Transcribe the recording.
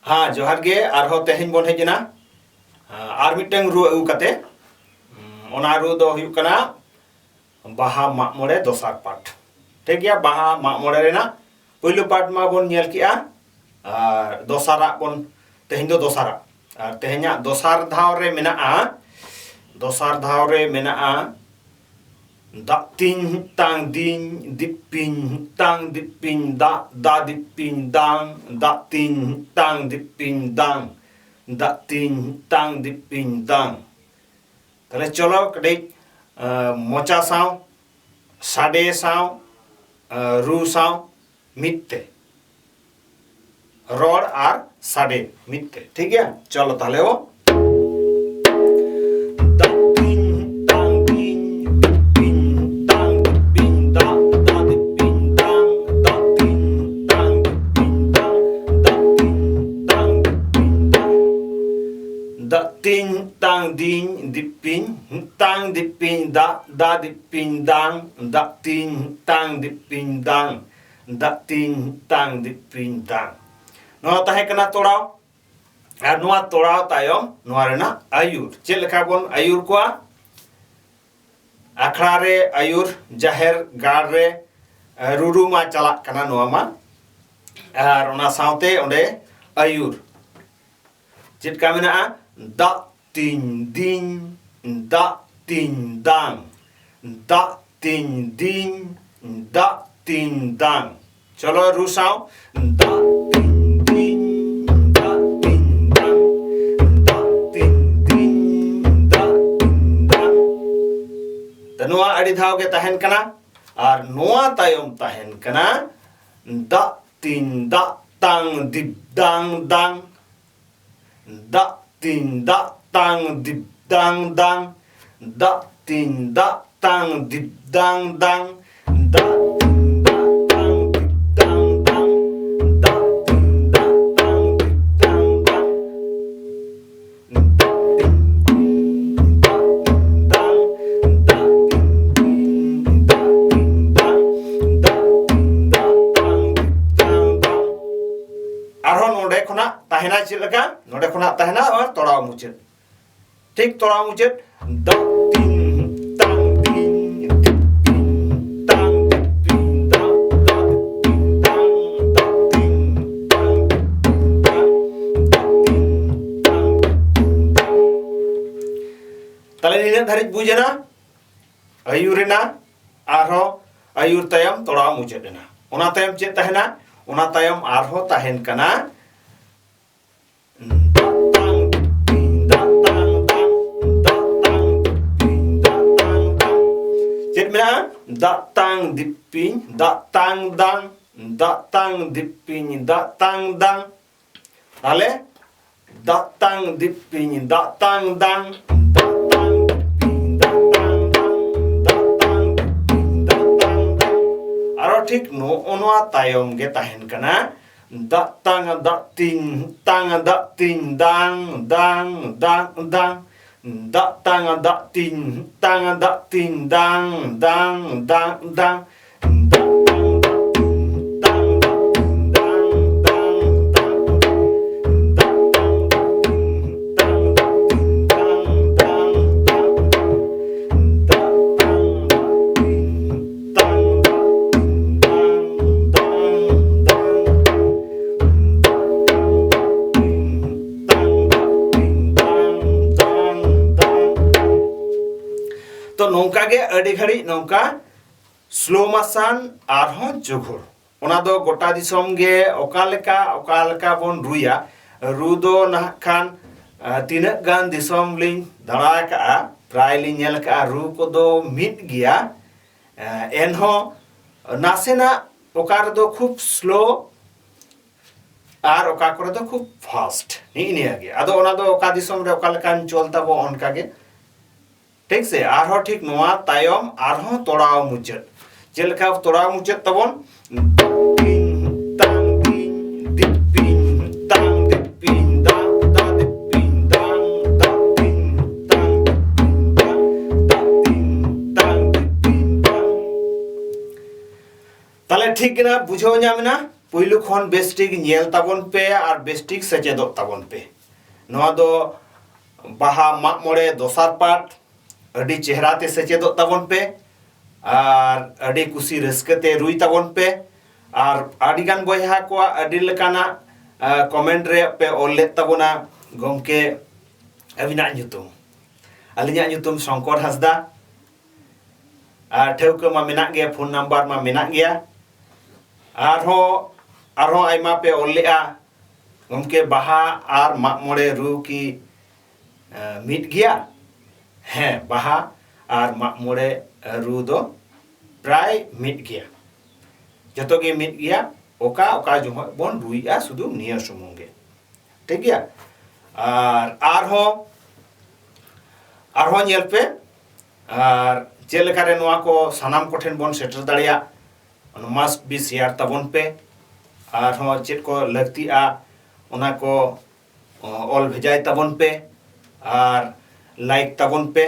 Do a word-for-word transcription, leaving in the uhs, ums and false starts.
ᱦᱮᱸ, ᱡᱚᱦᱟᱨ ᱜᱮ᱾ ᱟᱨᱦᱚᱸ ᱛᱮᱦᱮᱧ ᱵᱚᱱ ᱦᱮᱡ ᱮᱱᱟ, ᱟᱨ ᱢᱤᱫᱴᱟᱝ ᱨᱩ ᱟᱹᱜᱩ ᱠᱟᱛᱮ᱾ ᱚᱱᱟ ᱨᱩ ᱫᱚ ᱦᱩᱭᱩᱜ ᱠᱟᱱᱟ ᱵᱟᱦᱟ ᱢᱟᱜ ᱢᱚᱬᱮ ᱫᱚᱥᱟᱨ ᱯᱟᱴ᱾ ᱴᱷᱤᱠ ᱜᱮᱭᱟ, ᱵᱟᱦᱟ ᱢᱟᱜ ᱢᱚᱬᱮ ᱨᱮᱱᱟᱜ ᱯᱳᱭᱞᱳ ᱯᱟᱴ ᱢᱟ ᱵᱚᱱ ᱧᱮᱞ ᱠᱮᱜᱼᱟ, ᱟᱨ ᱫᱚᱥᱟᱨᱟᱜ ᱵᱚᱱ, ᱛᱮᱦᱮᱧ ᱫᱚ ᱫᱚᱥᱟᱨᱟᱜ, ᱟᱨ ᱛᱮᱦᱮᱧᱟᱜ ᱫᱚᱥᱟᱨ ᱫᱷᱟᱣ ᱨᱮ ᱢᱮᱱᱟᱜᱼᱟ, ᱫᱚᱥᱟᱨ ᱫᱷᱟᱣ ᱨᱮ ᱢᱮᱱᱟᱜᱼᱟ, ᱫᱟᱜ ᱛᱤᱧ ᱦᱩᱛᱟᱝ ᱫᱤᱧ ᱫᱤᱯᱤᱧ ᱦᱩᱛᱟᱝ ᱫᱤᱯᱤᱧ ᱫᱟᱜ ᱫᱟ ᱫᱤᱯᱤᱧ ᱫᱟᱝ, ᱫᱟᱜ ᱛᱤᱧ ᱦᱩᱛᱟᱝ ᱫᱤᱯᱤᱧ ᱫᱟᱝ, ᱫᱟᱜ ᱛᱤᱧ ᱦᱩᱛᱟᱝ ᱫᱤᱯᱤᱧ ᱫᱟᱝ᱾ ᱛᱟᱦᱞᱮ ᱪᱚᱞᱚ ᱠᱟᱹᱴᱤᱡ, ᱟᱸ, ᱢᱚᱪᱟ ᱥᱟᱶ, ᱥᱟᱰᱮ ᱥᱟᱶ, ᱟᱸ, ᱨᱩ ᱥᱟᱶ ᱢᱤᱫ ᱛᱮ᱾ ᱨᱚᱲ ᱟᱨ ᱥᱟᱰᱮ ᱢᱤᱫ ᱛᱮ᱾ ᱴᱷᱤᱠ ᱜᱮᱭᱟ? ᱪᱚᱞᱚ ᱛᱟᱦᱞᱮ ᱵᱚ᱾ ᱫᱟᱜ ᱛᱤᱧ ᱦᱩᱛᱟᱝ ᱫᱤᱧ ᱫᱤᱯᱤᱧ ᱦᱩᱛᱟᱝ ᱫᱤᱯᱤᱧ ᱫᱟᱜ ᱫᱟ ᱫᱤᱯᱤᱧ ᱫᱟᱝ, ᱫᱟᱜ ᱛᱤᱧ ᱦᱩᱛᱟᱝ ᱫᱤᱯᱤᱧ ᱫᱟᱝ, ᱫᱟᱜ ᱛᱤᱧ ᱦᱩᱛᱟᱝ ᱫᱤᱯᱤᱧ ᱫᱟᱝ᱾ ᱫᱟᱜ ᱛᱤᱧ ᱦᱩᱛᱟᱝ ᱫᱤᱧ ᱫᱤᱯᱤᱧ ᱦᱩᱛᱟᱝ ᱫᱤᱯᱤᱧ ᱫᱟᱜ ᱫᱟ ᱫᱤᱯᱤᱧ ᱫᱟᱝ, ᱫᱟᱜ ᱛᱤᱧ ᱦᱩᱛᱟᱝ ᱫᱤᱯᱤᱧ ᱫᱟᱝ, ᱫᱟᱜ ᱛᱤᱧ ᱦᱩᱛᱟᱝ ᱫᱤᱯᱤᱧ ᱫᱟᱝ᱾ ᱱᱚᱣᱟ ᱛᱟᱦᱮᱸ ᱠᱟᱱᱟ ᱛᱚᱲᱟᱣ᱾ ᱟᱨ ᱱᱚᱣᱟ ᱛᱚᱲᱟᱣ ᱛᱟᱭᱚᱢ ᱱᱚᱣᱟ ᱨᱮᱱᱟᱜ ᱟᱹᱭᱩᱨ, ᱪᱮᱫ ᱞᱮᱠᱟ ᱵᱚᱱ ᱟᱹᱭᱩᱨ ᱠᱚᱣᱟ? ᱟᱠᱷᱲᱟ ᱨᱮ ᱟᱹᱭᱩᱨ, ᱡᱟᱦᱮᱨ ᱜᱟᱲ ᱨᱮ, ᱮ, ᱨᱩᱨᱩ ᱢᱟ ᱪᱟᱞᱟᱜ ᱠᱟᱱᱟ ᱱᱚᱣᱟ ᱢᱟ, ᱟᱨ ᱚᱱᱟ ᱥᱟᱶᱛᱮ ᱚᱸᱰᱮ ᱟᱹᱭᱩᱨ᱾ ᱪᱮᱫ ᱞᱮᱠᱟ ᱢᱮᱱᱟᱜᱼᱟ? ᱫᱟᱜ ᱛᱤᱧ ᱫᱤᱧ, ᱫᱟᱜ ᱛᱤᱧ ᱫᱟᱝ, ᱫᱟᱜ ᱛᱤᱧ ᱫᱤᱧ, ᱫᱟᱜ ᱛᱤᱧ ᱫᱟᱝ᱾ ᱪᱚᱞᱚ ᱨᱩ ᱥᱟᱶ᱾ ᱫᱟᱜ ᱛᱤᱧ ᱫᱤᱧ, ᱫᱟᱜ ᱛᱤᱧ ᱫᱟᱝ, ᱫᱟᱜ ᱛᱤᱧ ᱫᱤᱧ, ᱫᱟᱜ ᱛᱤᱧ ᱫᱟᱝ᱾ ᱛᱚ, ᱱᱚᱣᱟ ᱟᱹᱰᱤ ᱫᱷᱟᱣ ᱜᱮ ᱛᱟᱦᱮᱱ ᱠᱟᱱᱟ᱾ ᱟᱨ ᱱᱚᱣᱟ ᱛᱟᱭᱚᱢ ᱛᱟᱦᱮᱱ ᱠᱟᱱᱟ ᱫᱟᱜ ᱛᱤᱧ ᱫᱟᱜ ᱛᱟᱝ ᱫᱤᱯ ᱫᱟᱝ ᱫᱟᱝ᱾ ᱫᱟᱜ ᱛᱤᱧ ᱫᱟᱜ ᱛᱟᱝ ᱫᱤᱯ ᱫᱟᱝ ᱫᱟᱝ, ᱫᱟᱜ ᱛᱤᱧ ᱫᱟᱜ ᱛᱟᱝ ᱫᱤᱯ ᱫᱟᱝ ᱫᱟᱝ, ᱫᱟᱜ ᱛᱤᱧ ᱫᱟᱜ ᱛᱟᱝ ᱫᱤᱯ ᱫᱟᱝ ᱫᱟᱝ, ᱫᱟᱜ ᱛᱤᱧ ᱫᱟᱜ ᱛᱟᱝ ᱫᱤᱯ ᱫᱟᱝ ᱫᱟᱝ᱾ ᱫᱟᱜ ᱛᱤᱧ ᱫᱤᱧ, ᱫᱟᱜ ᱛᱤᱧ ᱫᱟᱝ, ᱫᱟᱜ ᱛᱤᱧ ᱫᱤᱧ, ᱫᱟᱜ ᱛᱤᱧ ᱫᱟᱜ ᱛᱟᱝ ᱫᱤᱯ ᱫᱟᱝ ᱫᱟᱝ᱾ ᱟᱨᱦᱚᱸ ᱱᱚᱰᱮ ᱠᱷᱚᱱᱟᱜ ᱛᱟᱦᱮᱱᱟ ᱪᱮᱫ ᱞᱮᱠᱟ? ᱱᱚᱰᱮ ᱠᱷᱚᱱᱟᱜ ᱛᱟᱦᱮᱱᱟ ᱟᱨ ᱛᱚᱲᱟᱣ ᱢᱩᱪᱟᱹᱫ᱾ ᱴᱷᱤᱠ ᱛᱚᱲᱟᱣ ᱢᱩᱪᱟᱹᱫ᱾ ᱫᱟᱜ ᱛᱤᱧ, ᱛᱟᱝ ᱛᱤᱧ, ᱫᱤᱯᱤᱧ, ᱛᱟᱝ ᱫᱤᱯᱤᱧ, ᱫᱟᱜ, ᱫᱟᱜ ᱫᱤᱯᱤᱧ, ᱛᱟᱝ, ᱫᱟᱜ ᱛᱤᱧ, ᱛᱟᱝ ᱫᱤᱯᱤᱧ, ᱫᱟᱜ, ᱫᱟᱜ ᱛᱤᱧ, ᱛᱟᱝ ᱫᱤᱯᱤᱧ, ᱫᱟᱜ᱾ ᱛᱟᱦᱞᱮ ᱱᱤᱱᱟᱹᱜ ᱫᱷᱟᱹᱨᱤᱡ ᱵᱩᱡᱽ ᱮᱱᱟ, ᱟᱹᱭᱩᱨ ᱮᱱᱟ, ᱟᱨᱦᱚᱸ ᱟᱹᱭᱩᱨ ᱛᱟᱭᱚᱢ ᱛᱚᱲᱟᱣ ᱢᱩᱪᱟᱹᱫ ᱮᱱᱟ᱾ ᱚᱱᱟ ᱛᱟᱭᱚᱢ ᱪᱮᱫ ᱛᱟᱦᱮᱱᱟ? ᱚᱱᱟ ᱛᱟᱭᱚᱢ ᱟᱨᱦᱚᱸ ᱛᱟᱦᱮᱱ ᱠᱟᱱᱟ ᱫᱟᱜ ᱛᱟᱝ ᱫᱤᱯᱤᱧ, ᱫᱟᱜ ᱛᱟᱝ ᱫᱟᱝ, ᱫᱟᱜ ᱛᱟᱝ ᱫᱤᱯᱤᱧ, ᱫᱟᱜ ᱛᱟᱝ ᱫᱟᱝ᱾ ᱪᱮᱫ ᱢᱮᱱᱟᱜᱼᱟ? ᱫᱟᱜ ᱛᱟᱝ ᱫᱤᱯᱤᱧ, ᱫᱟᱜ ᱛᱟᱝ ᱫᱟᱝ, ᱫᱟᱜ ᱛᱟᱝ ᱫᱤᱯᱤᱧ, ᱫᱟᱜ ᱛᱟᱝ ᱫᱟᱝ᱾ ᱛᱟᱦᱞᱮ ᱫᱟᱜ ᱛᱟᱝ ᱫᱤᱯᱤᱧ, ᱫᱟᱜ ᱛᱟᱝ ᱫᱟᱝ, ᱫᱟᱜ ᱛᱟᱝ ᱫᱤᱯᱤᱧ, ᱫᱟᱜ ᱛᱟᱝ ᱫᱟᱝ, ᱫᱟᱜ ᱛᱟᱝ ᱫᱤᱯᱤᱧ, ᱫᱟᱜ ᱛᱟᱝ ᱫᱟᱝ᱾ ᱟᱨᱚ ᱴᱷᱤᱠ ᱱᱚᱜᱼᱚ ᱱᱚᱣᱟ ᱛᱟᱭᱚᱢ ᱜᱮ ᱛᱟᱦᱮᱱ ᱠᱟᱱᱟ᱾ ᱫᱟᱜ ᱛᱟᱝ ᱫᱟᱜ ᱛᱤᱧ, ᱛᱟᱝ ᱫᱟᱜ ᱛᱤᱧ, ᱫᱟᱝ, ᱫᱟᱝ, ᱫᱟᱝ, ᱫᱟᱝ᱾ ᱫᱟᱜ ᱛᱟᱝ ᱫᱟᱜ ᱛᱤᱧ, ᱛᱟᱝ ᱫᱟᱜ ᱛᱤᱧ, ᱫᱟᱝ, ᱫᱟᱝ, ᱫᱟᱝ, ᱫᱟᱝ᱾ ᱫᱟᱜ ᱛᱟᱝ ᱫᱟᱜ ᱛᱤᱧ, ᱛᱟᱝ ᱫᱟᱜ ᱛᱤᱧ, ᱫᱟᱝ, ᱫᱟᱝ, ᱫᱟᱝ᱾ ᱫᱟᱜ ᱛᱟᱝ ᱫᱟᱜ ᱛᱤᱧ, ᱛᱟᱝ ᱫᱟᱜ ᱛᱤᱧ, ᱫᱟᱝ, ᱫᱟᱝ, ᱫᱟᱝ, ᱫᱟᱝ᱾ ᱫᱟᱜ ᱛᱟᱝ ᱫᱟᱜ ᱛᱤᱧ, ᱛᱟᱝ ᱫᱟᱜ ᱛᱤᱧ, ᱫᱟᱝ, ᱫᱟᱝ, ᱫᱟᱝ᱾ ᱫᱟᱜ ᱛᱟᱝ ᱫᱟᱜ ᱛᱤᱧ, ᱛᱟᱝ ᱫᱟᱜ ᱛᱤᱧ, ᱫᱟᱝ, ᱫᱟᱝ, ᱫᱟᱝ᱾ ᱛᱚ ᱱᱚᱝᱠᱟ ᱜᱮ ᱟᱹᱰᱤ ᱜᱷᱟᱹᱲᱤᱡ ᱱᱚᱝᱠᱟ slow motion ᱟᱨᱦᱚᱸ ᱡᱚᱜᱷᱩᱲ᱾ ᱚᱱᱟ ᱫᱚ ᱜᱚᱴᱟ ᱫᱤᱥᱚᱢ ᱜᱮ ᱚᱠᱟ ᱞᱮᱠᱟ, ᱚᱠᱟ ᱞᱮᱠᱟ ᱵᱚᱱ ᱨᱩᱭᱟ᱾ ᱨᱩ ᱫᱚ ᱱᱟᱦᱟᱜ ᱠᱷᱟᱱ, ᱟᱸ, ᱛᱤᱱᱟᱹᱜ ᱜᱟᱱ ᱫᱤᱥᱚᱢ ᱞᱤᱧ ᱫᱟᱬᱟ ᱟᱠᱟᱜᱼᱟ, ᱯᱨᱟᱭ ᱞᱤᱧ ᱧᱮᱞ ᱟᱠᱟᱜᱼᱟ, ᱨᱩ ᱠᱚᱫᱚ ᱢᱤᱫ ᱜᱮᱭᱟ᱾ ᱟᱸ, ᱮᱱᱦᱚᱸ ᱱᱟᱥᱮᱱᱟᱜ ᱚᱠᱟ ᱨᱮᱫᱚ ᱠᱷᱩᱵ slow ᱟᱨ ᱚᱠᱟ ᱠᱚᱨᱮ ᱫᱚ ᱠᱷᱩᱵ fast᱾ ᱱᱤᱜ ᱱᱤᱭᱟᱹ ᱜᱮ᱾ ᱟᱫᱚ ᱚᱱᱟ ᱫᱚ ᱚᱠᱟ ᱫᱤᱥᱚᱢ ᱨᱮ ᱚᱠᱟ ᱞᱮᱠᱟᱱ ᱪᱚᱞ ᱛᱟᱵᱚ, ᱚᱱᱠᱟ ᱜᱮ᱾ ᱴᱷᱤᱠ ᱥᱮ? ᱟᱨᱦᱚᱸ ᱴᱷᱤᱠ ᱱᱚᱣᱟ ᱛᱟᱭᱚᱢ ᱟᱨᱦᱚᱸ ᱛᱚᱲᱟᱣ ᱢᱩᱪᱟᱹᱫ᱾ ᱪᱮᱫ ᱞᱮᱠᱟ ᱛᱚᱲᱟᱣ ᱢᱩᱪᱟᱹᱫ ᱛᱟᱵᱚᱱ? ᱫᱤᱯᱤᱧ, ᱛᱟᱝ ᱫᱤᱧ, ᱫᱤᱯᱤᱧ, ᱛᱟᱝ ᱫᱤᱯᱤᱧ, ᱫᱟ, ᱫᱟ ᱫᱤᱯᱤᱧ, ᱫᱟᱝ, ᱫᱟ ᱫᱤᱧ, ᱛᱟᱝ ᱫᱤᱯᱤᱧ, ᱫᱟ, ᱫᱟ ᱫᱤᱧ, ᱛᱟᱝ ᱫᱤᱯᱤᱧ, ᱫᱟᱝ᱾ ᱛᱟᱦᱞᱮ ᱴᱷᱤᱠ ᱜᱮ ᱱᱟ, ᱵᱩᱡᱷᱟᱹᱣ ᱧᱟᱢ ᱮᱱᱟ? ᱯᱩᱭᱞᱩ ᱠᱷᱚᱱ ᱵᱮᱥ ᱴᱷᱤᱠ ᱧᱮᱞ ᱛᱟᱵᱚᱱ ᱯᱮ ᱟᱨ ᱵᱮᱥ ᱴᱷᱤᱠ ᱥᱮᱪᱮᱫᱚᱜ ᱛᱟᱵᱚᱱ ᱯᱮ᱾ ᱱᱚᱣᱟ ᱫᱚ ᱵᱟᱦᱟ ᱢᱟᱜ ᱢᱚᱬᱮ ᱫᱚᱥᱟᱨ ᱯᱟᱴ᱾ ᱟᱹᱰᱤ ᱪᱮᱦᱨᱟ ᱛᱮ ᱥᱮᱪᱮᱫᱚᱜ ᱛᱟᱵᱚᱱ ᱯᱮ ᱟᱨ ᱟᱹᱰᱤ ᱠᱩᱥᱤ ᱨᱟᱹᱥᱠᱟᱹ ᱛᱮ ᱨᱩᱭ ᱛᱟᱵᱚᱱ ᱯᱮ᱾ ᱟᱨ ᱟᱹᱰᱤ ᱜᱟᱱ ᱵᱚᱭᱦᱟ ᱠᱚᱣᱟᱜ ᱟᱹᱰᱤ ᱞᱮᱠᱟᱱᱟᱜ ᱠᱚᱢᱮᱱᱴ ᱨᱮ ᱯᱮ ᱚᱞ ᱞᱮᱫ ᱛᱟᱵᱚᱱᱟ, ᱜᱚᱢᱠᱮ ᱟᱹᱵᱤᱱᱟᱜ ᱧᱩᱛᱩᱢ? ᱟᱹᱞᱤᱧᱟᱜ ᱧᱩᱛᱩᱢ ᱥᱚᱝᱠᱚᱨ ᱦᱟᱸᱥᱫᱟ᱾ ᱟᱨ ᱴᱷᱟᱹᱣᱠᱟᱹ ᱢᱟ ᱢᱮᱱᱟᱜ ᱜᱮᱭᱟ, ᱯᱷᱳᱱ ᱱᱟᱢᱵᱟᱨ ᱢᱟ ᱢᱮᱱᱟᱜ ᱜᱮᱭᱟ᱾ ᱟᱨᱦᱚᱸ ᱟᱨᱦᱚᱸ ᱟᱭᱢᱟ ᱯᱮ ᱚᱞ ᱞᱮᱜᱼᱟ, ᱜᱚᱢᱠᱮ ᱵᱟᱦᱟ ᱟᱨ ᱢᱟᱜ ᱢᱚᱬᱮ ᱨᱩ ᱠᱤ ᱢᱤᱫ ᱜᱮᱭᱟ? ᱦᱮᱸ, ᱵᱟᱦᱟ ᱟᱨ ᱢᱟᱜ ᱢᱚᱬᱮ ᱨᱩ ᱫᱚ ᱯᱨᱟᱭ ᱢᱤᱫ ᱜᱮᱭᱟ, ᱡᱚᱛᱚ ᱜᱮ ᱢᱤᱫ ᱜᱮᱭᱟ᱾ ᱚᱠᱟ ᱚᱠᱟ ᱡᱚᱦᱚᱜ ᱵᱚᱱ ᱨᱩᱭᱮᱜᱼᱟ ᱥᱩᱫᱷᱩ ᱱᱤᱭᱟᱹ ᱥᱩᱢᱩᱝ ᱜᱮ, ᱴᱷᱤᱠ ᱜᱮᱭᱟ᱾ ᱟᱨ ᱟᱨᱦᱚᱸ ᱟᱨᱦᱚᱸ ᱧᱮᱞ ᱯᱮ, ᱟᱨ ᱪᱮᱫ ᱞᱮᱠᱟᱨᱮ ᱱᱚᱣᱟ ᱠᱚ ᱥᱟᱱᱟᱢ ᱠᱚᱴᱷᱮᱱ ᱵᱚᱱ ᱥᱮᱴᱮᱨ ᱫᱟᱲᱮᱭᱟᱜ, ᱚᱱᱟ must be share ᱛᱟᱵᱚᱱ ᱯᱮ᱾ ᱟᱨᱦᱚᱸ ᱪᱮᱫ ᱠᱚ ᱞᱟᱹᱠᱛᱤᱜᱼᱟ, ᱚᱱᱟ ᱠᱚ ᱚᱞ ᱵᱷᱮᱡᱟᱭ ᱛᱟᱵᱚᱱ ᱯᱮ ᱟᱨ ᱞᱟᱭᱤᱠ ᱛᱟᱵᱚᱱ ᱯᱮ᱾